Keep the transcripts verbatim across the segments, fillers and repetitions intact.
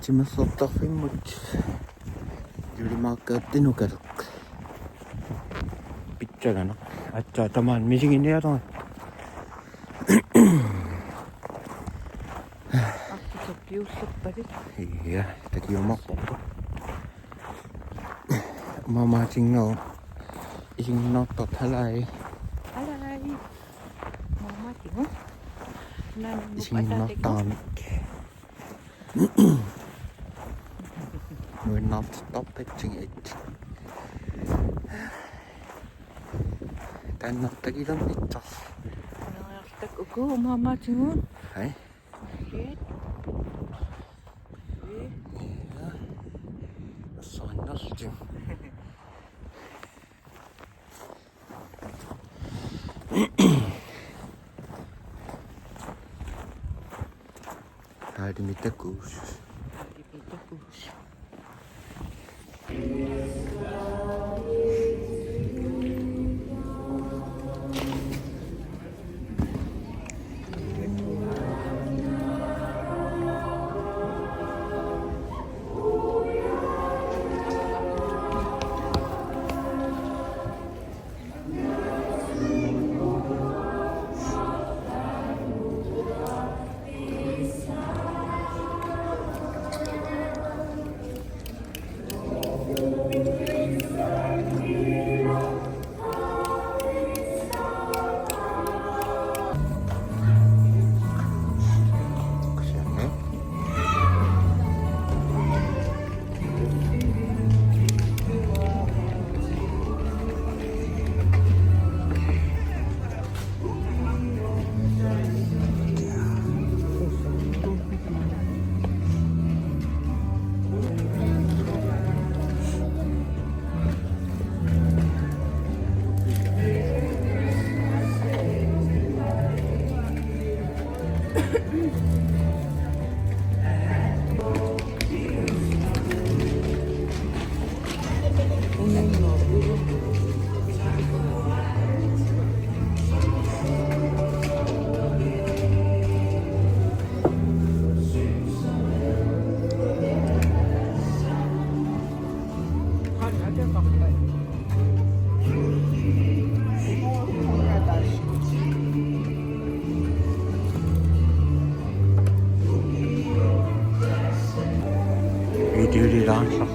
Timersortarfimmut julimaakkaattinukaleq. Pitsagana. Atsa tamaan misiginiataa. Artisapiullappalit. Ja, takiumaqqorpoq. Maamaatinngooq isiginnaartartoq, halai. Halai. Maamaatinngooq. Naan isiginnaartaramik. Nuannaartittarpatsigit. Taanna takilernissaa. Neriartak uku maamaatinngooq. Hej. Hej. Hej. Ja. Soorunallutik. Hej, det er mit, der gus. Videolilaarlaq.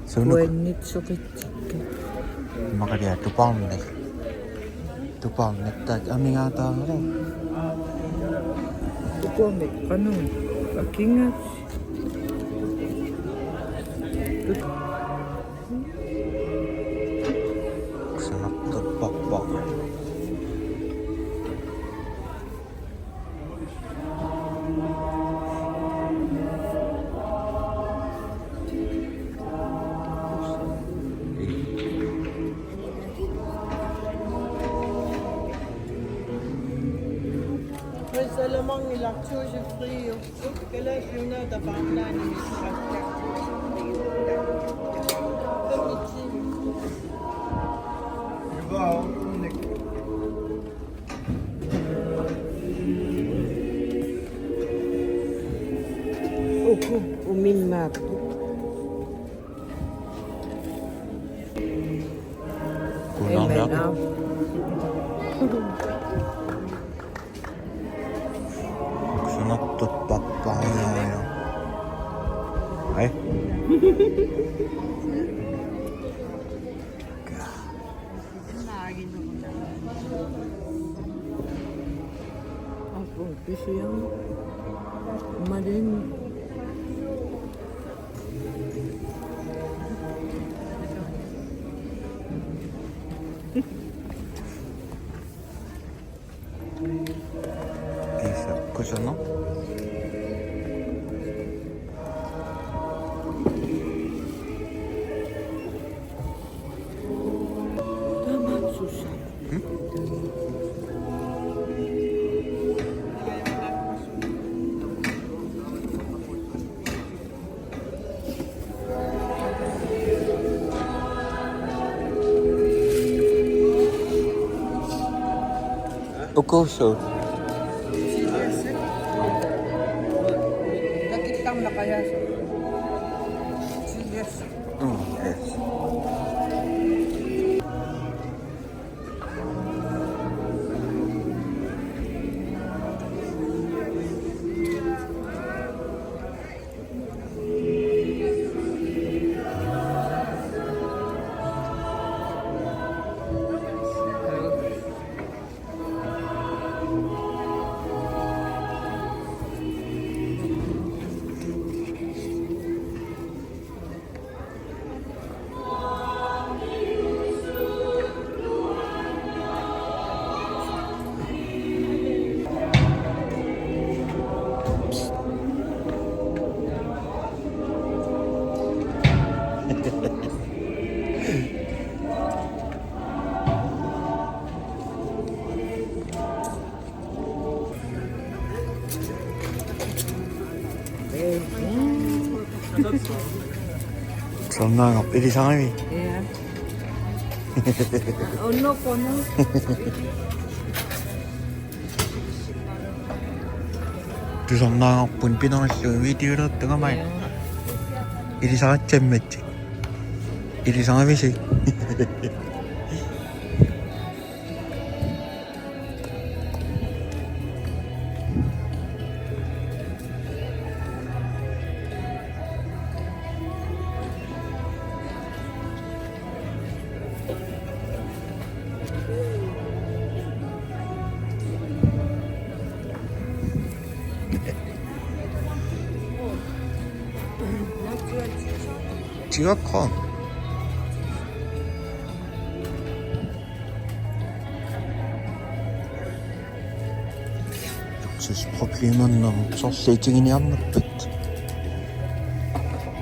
Suunuk. Uannitsoqitsikka. Maqalia tupaarnik. Tupaarnik taak amigaataarala. Tupaarnik qanoq akingas. Uksunartorpaqpaa. Hvis der er mange laktosefrie, så skal jeg finde, der bare er en lille. Uku, umimmaappoq. Kunaarniarpit. Immaqa. Uksunartorpaqpaa. Ai. Apu, pisiam. Madin. Kuusut. Takittarnaqajaasut. Yes. Mm, yes. Tusarnaagaq ilisarivisi? Ja. Unnuup qunut. Tusarnaagaqarput pinerillugu videolertunga mai. Ja. Ilisaritsimmat. Ilisarivisi? Tigaqqaa. Luksusproblemer, når man så slet ikke ind i armen.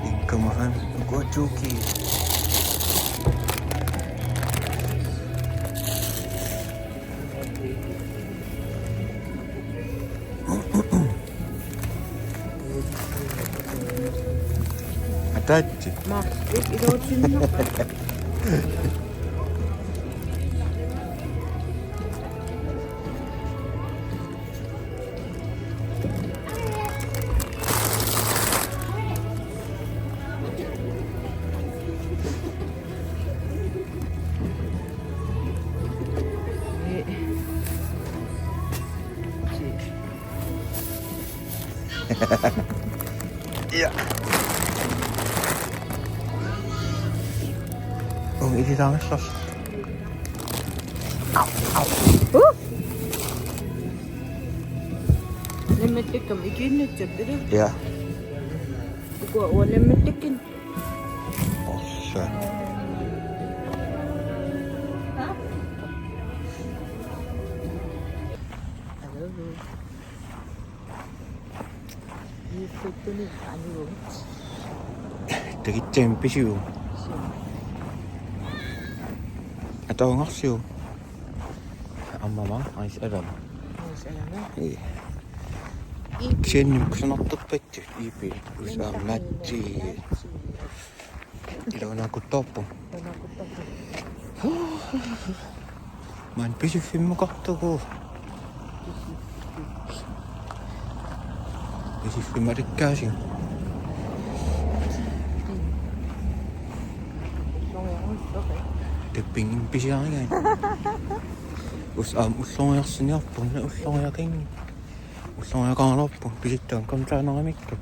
En komma fem. Go to key. Ataachi. Ma, ik iluatsinneqaaq. Ja. Oh, ini tangan sos. Au, au. Uh. Lemmettikkam ikiinnitsappit? Ja. Ukua ualemmettikkin. Ossa. Hello. Iiffittunik anigut. Takitsaam pisiu. Atoongarsiu. Ammama, ais alama. Ais alama. Ii. Iipi. Sianni kusanartorpatsi, iipi. Usa matsi. Iluanaakuttorpoq. Maani Pisiffimmukartugut. Pisiffimmalikkaasi. Tappingin pisiarigai. Us aam ulloriarsiniarpoq, una ulloriaqin. Ulloriaqaraluarpoq, pisittaam kamtaanaramikku.